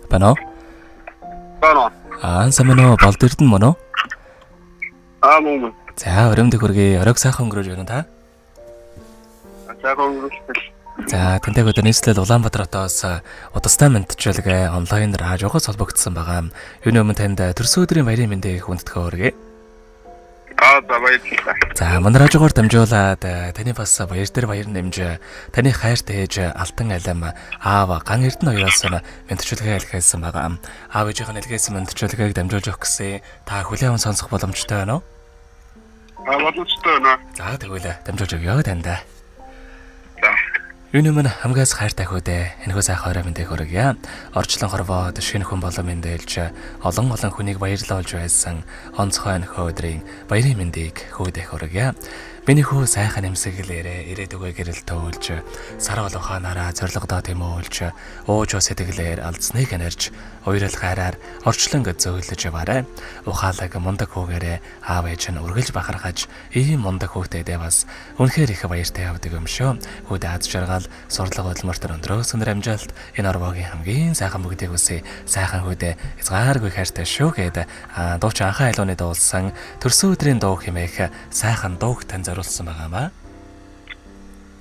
Байна уу? Байна. Аа, сайн байна уу? Болд Эрдэнэ мөн үү? Аа, мөн. За, оройн мэндийг хүргэе. Оройг сайхан өнгөрөөж байна та? Сайхан өнгөрүүлсэн. За, тантай өдөр нийслэл Улаанбаатар хотоос удастай мэндчилгээ онлайн радиогоос холбогдсон байгаа. Юуны өмнө танд төрсөн өдрийн баярын мэндийг хүндэтгэн хүргэе. Аа, за баярлалаа. За, манай радиогоор дамжуулаад таны бас баяр дээр баяр нэмж, таны хайртай ээж Алтан Алим, аав Ган Эрдэнэ хоёроос мэндчилгээ илгээсэн байгаа. Аав ээжийнх нь илгээсэн мэндчилгээг дамжуулж өгөх гэсэн та хүлээн аван сонсох боломжтой байна уу? Аа, боломжтой байна. За, тэгвэл дамжуулж өгье танд. За. Юуны өмнө хамгаас хайртай хүүдээ энэхүү сайхан орой мэндийг хүргье. Орчлон хорвоод шинэ хүн болон мэндэлж олон олон хүнийг баярлуулж байсан онцгой энэхүү өдрийн баярын мэндийг хүүдээ хүргье. Миний хүү сайхан нэмсэглээрээ ирээдүгөө гэрэл төөлж сар ухаанаараа зоригдоо тэмүүлж ууж сэтгэлээр алдсныг анирч уярл хайраар орчлон зөөлөж яваарай. Ухаалаг мундаг хүүгээрээ аав ээж нь үргэлж бахархаж ийм мундаг хүүтэйдээ бас үнэхээр их баяртай явдаг юм шүү. Хүүдээ аз жаргал, сурлага хөдөлмөрт өндрөөс өндөр амжилт энэ орвоогийн хамгийн сайхан бүгдийг хүсье. Сайхан хүүдээ хязгааргүй хайртай шүү гээд дуучин Анхаа Айлууны дуулсан төрсөн өдрийн дуу хэмээх сайхан дууг тань зориулсан байгаамаа.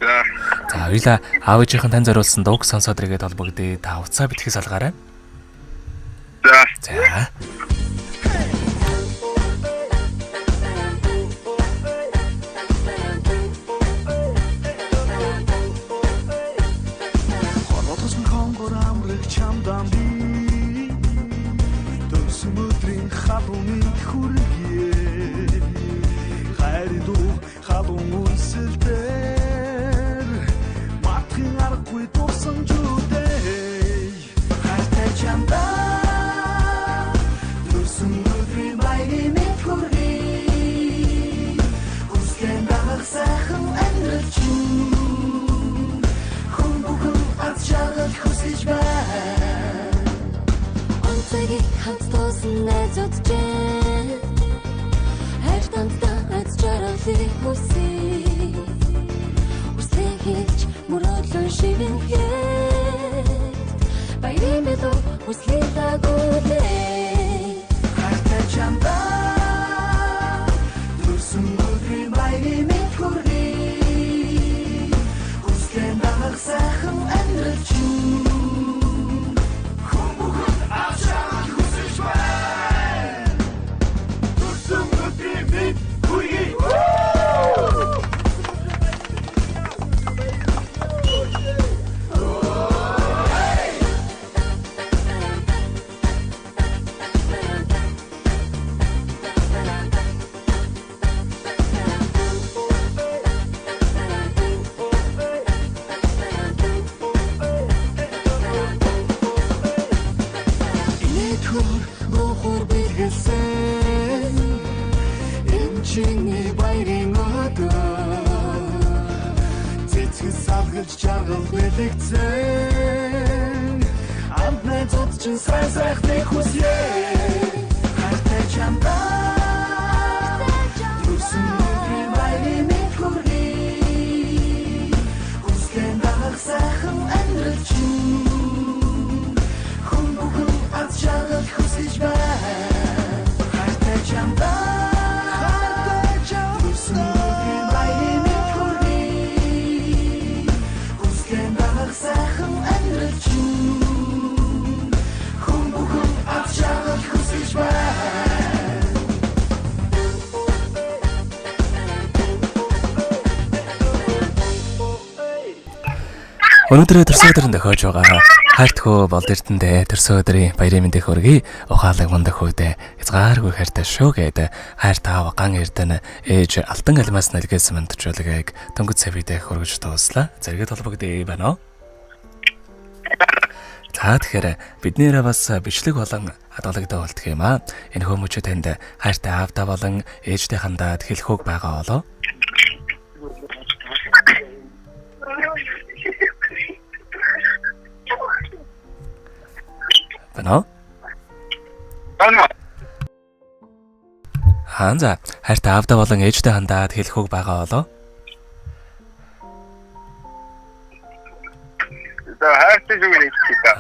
За. За, хоёлаа аав ээжийнхэн тань зориулсан дууг сонсоод иргээд холбогдъё. Та уцаа битгий салгаарай. За. За. Хорвоодсон хонгор амрах чамдаа би төрсөн өдрийн халуун мэнд хүргэе. Хайрын дуу халуун үнсэлдэр мартахын аргагүй дурсамжүүдээ. Хайртай чамдаа төрсөн өдрийн баярын мэнд хүргэе. Хүслэн дагах сайхан амьдрал чинь хүн бүхэн аз жаргал хүсэж байна. Онцгийг хамт туусан найзууд чинь хайр тандаа аз жаргалыг хүсье. Хүслээ хэлж мөрөөдлөө шивэнгээд баярын бэлэг хүслийг дагуулээ. Хайртай чамдаа төрсөн өдрийн баярын мэнд хүргэе. Хүслэн дагах сайхан амьдрал чинь хүн бүхэн аз жаргал хүсэж байна. Төрсөн өдрийн мэнд хүргэе. Инээдхөр муухур бэлгэлсэн энэ чиний баярын өдөр. Цэцгэл салгалж жаргал бэлэгцэн амт найзууд чинь сайн сайхныг хүсье. Хайртай чамдаа төрсөн өдрийн баярын мэнд хүргэе. Хүслэн дагах сайхан амьдрал чинь хүн бүхэн аз жаргал хүсэж байна. Хайртай чамдаа төрсөн өдрийн баярын мэнд хүргэе. Хүслэн дагах сайхан амьдрал чинь хүн бүхэн аз жаргал хүсэж байна. Өнөөдөр төрсөн өдрийн дохиож байгаа хайрт хөө Болд Эрдэндээ төрсөн өдрийн баярын мэндийг хүргэе. Ухаалаг мундаг хүүдээ хязгааргүй хайртай шүү гээд хайр таав Ган Эрдэнэ ээж Алтан Алмаас нэлгээсэн мэндчилгээг дөнгөж цавидэ хүргэж дууслаа. Зэрэгэд холбогдъё байна уу? За, тэгэхээр биднээрээ бас бичлэг болон хадгалагдаа болтго юм аа. Энэ хүмүүчээ танд хайртай аавдаа болон ээжтэй хандаад хэлэх үг байгаа болов? Байна уу? Байна. Хаан за, хайртай аавдаа болон ээжтэй хандаад хэлэх үг байгаа болов? За, хайртай шүү гэж хэлээ.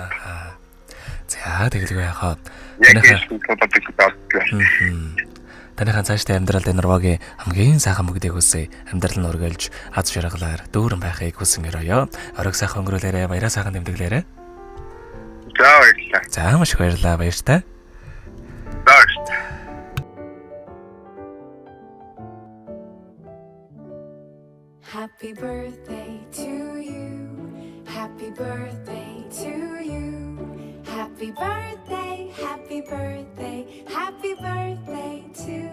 За тэгэлгүй яхаа. Яг Таныхаа энэ тулаад байгаа. Таныхаа цаашдын амьдралд энэ нурвагийн хамгийн сайхан бүгдийг хүсье. Амьдрал нь үргэлж аз жаргалаар дүүрэн байхыг хүсэн өрөөё. Орог сайхан өнгөрүүлээрэ, баяраа сайхан тэмдэглээрэ. За баярлалаа. За маш их баярлалаа, баяртай. За баярлалаа. Happy birthday to you. Happy birthday to you. Happy birthday, happy birthday, happy birthday to